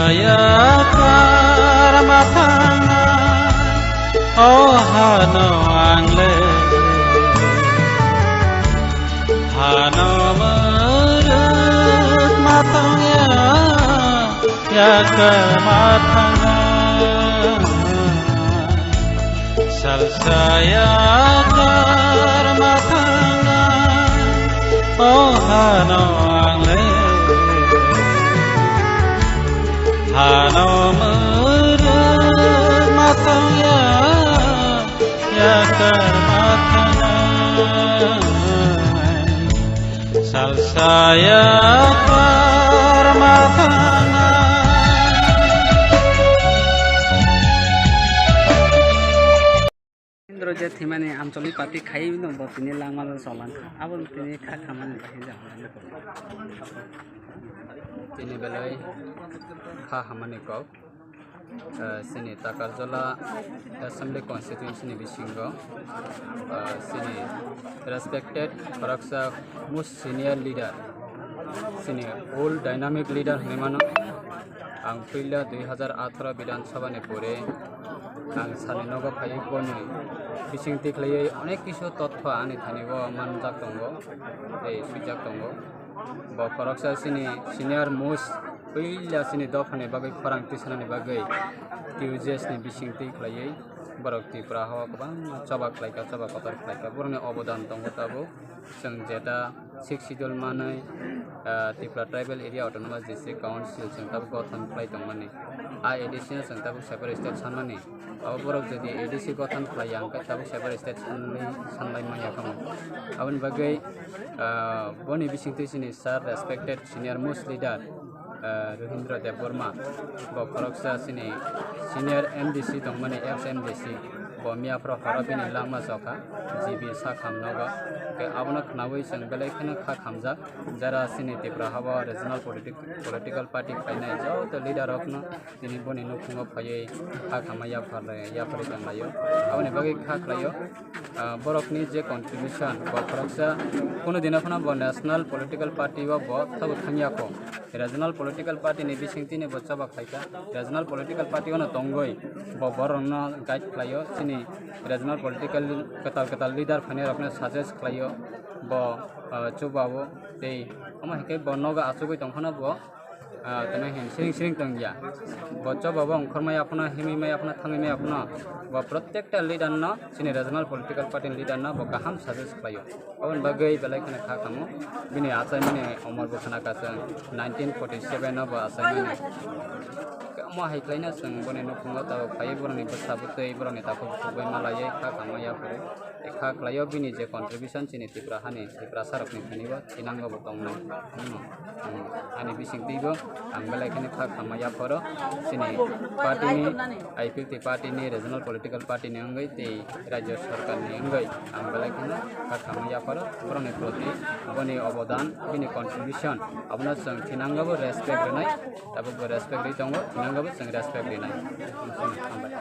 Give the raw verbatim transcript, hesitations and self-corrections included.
Yakar ma thangna, o hano ang le. Hano mwrwk ma tongya, yakar ma thangna. Salsa yakar ma thangna, o hano ang le. Hano mwrwk ma tongya, yakar ma thangna. Salsa yakar ma thangna. Indro je thimani Amcholi party khai no bo tini langma lo cholang kha. Abo tini kha khamani bahai jang. Tini belai kha hamani kok. Ah, sini Takarjala Assembly Constituency ni bisingo, ah, sini respected khoroksa most senior leader, sini old dynamic leader hinwi mano. Ang puila dui hazar atharo Bidhan Sabha ni pore ang sani nogo phaiwi boni bising tikhlaiwi onek kisu totpha ani thani o manjak tongo tei swijak tongo. Bo khoroksa sini senior most puila sini dophani bagwi khorang tisanani bagwi T U J S ni bising tikhlaiwi borok Tripura hao kwbangma choba khlaikha, choba kotor khlaikha. Borokni obodan tongo tabuk. Chwng jeta Sixth Schedule manwi, ah, Tripura Tribal Area Autonomous District Council chwng tabuk gothon khlai tongmani. A A D C no chwng tabuk separate state sanmani. Abo borok jodi A D C gothon khlai ya hwnkhe tabuk separate state sanlai, sanlai manya khamu. Aboni bagwi, ah, boni bisingtwi chini sir respected senior most leader, ah, Rohindra Debbarma, bo khoroksa chini senior M D C tongmani, ex M D C, bo miyaphoro horo bini langma chokha, G B sakham nogo. Khe abono khnaui chwng belai kheno kha khamjak, jara chini Tripura hao regional politic-, political party khlainai joto leader rokno tini boni nukhungo phaiwi kha khamma yapharlai, yapharwi tonglaio. Aboni bagwi kha khlaio, ah, borokni je contribution, bo khoroksa kunu dino phano bo national political party o bo tabuk thangya kho. Regional political party ni bisingtwi ni bo choba khlaikha. Regional political party o no tongwi bo borokno guide khlaio. Chini regional political kwtal kwtal leader phainai rokno suggest khlaio. Bo, ah, chubao tei omo hai khe bo nogo achugwi tongphano bo, ah, tini hin siring siring tongya. Bo choba bo ongkhormaya phano, himwi maya phano, thangwi maya phano, bo protekta leader no, chini regional political party ni leader no bo kaham suggest khlaio. Aboni bagwi belai kheno kha khamu. Bini achaimani omor bo khna kha chwng nineteen forty seven no bo achaimani. Omo hai khlaina chwng boni nukhungo tabuk phaiwi borokni bwsa bwtwi, borokni takhuk bukhuk bai malaiwi kha khamma yaphuru. Kha khlaio bini je contribution chini Tripura hani Tiprasa rokni thani bo thinango bo tongnai. Hmm. Hmm. Ani bisingtwi bo ang belai kheno kha khamma yaphoro chini party ni, I P F T party ni, regional political party ni wngwi tei rajya sarkar ni wngwi ang belai kheno kha khamma yaphoro borokni proti boni obodan, bini contribution abono chwng thinango bo respect rwnai, tabuk bo respect rwi tongo, thinango bo chwng respect rwnai. Hambai.